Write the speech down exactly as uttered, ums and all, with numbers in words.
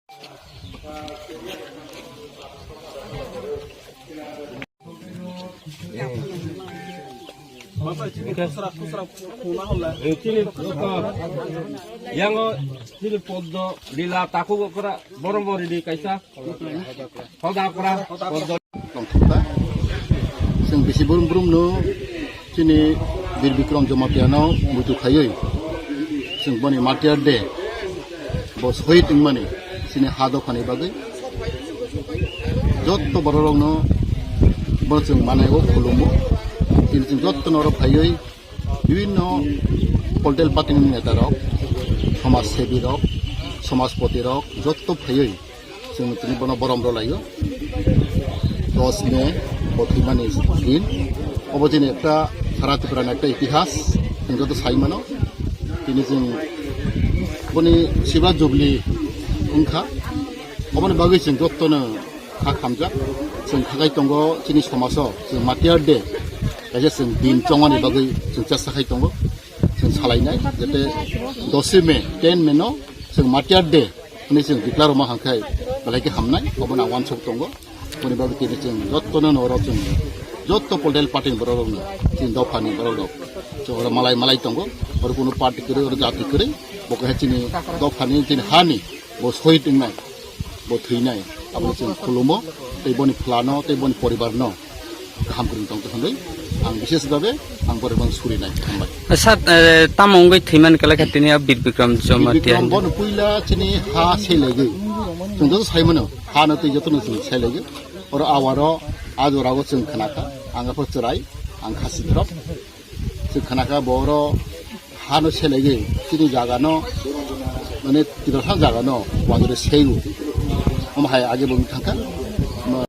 Yango chini poddo lila takugo kora borok bori di kaisa hoda kora poddo. Tongthokta. Chwng bisi brum brum no chini Bir Bikram Jamatia no muitu khaiwi chwng boni Martyr Day bo sohid wngmani chini ha dophani bagwi jotto borok rokno bo chwng manai o khulumo. Chini chwng jotto norok phaiwi bibinno political party ni neta rok, somaj sebi rok, somajpoti rok jotto phaiwi chwng tini bono borom rw laio. Dos May bo thwimani din. Obo chini ekta sara Tripura ni ekta itihas, chwng joto sai mano. Tini chwng boni Silver Jubilee wngkha. Oboni bagwi chwng jotono kha khamjak. Chwng khakai tongo chini somajo, chwng Martyr Day kaisa chwng din chongmani bagwi chwng chesta khai tongo. Chwng salainai jete dos May, ten May no chwng Martyr Day hwnwi chwng declare rwma hwnkhai belai khe hamnai, obono ang uansuk tongo. Boni bagwi tini chwng jottono norok chwng jotto political party ni borok rokno chini dophani borok rok chwng oro malai malai tongo. Oro kunu party kwrwi, oro jati kwrwi, bo kaisa chini dophani, chini hani bo sohid wngnai, bo thwinai, abono chwng khulumo, tei boni phlano, tei boni poribarno kaham kwrwng tongtho hwnwi ang bishes bhabe ang borokno surinai. Hambai. Sir, eh, tamo wngwi thwimani kwlai kha tini o Bir Bikram Jamatia Bikram hinwi? Bono puila chini ha selaigwi. Chwng joto saimano, ha no twi jotono chwng selaigwi. Oro awaro, a jorao chwng khnakha, ang aphuru chwrai, ang khasi borok. Chwng khnakha bo oro hano selaigwi chini jagano, mane, Tiprasa jagano wangwi seiu. Omo hai age bo wngwi thangkha.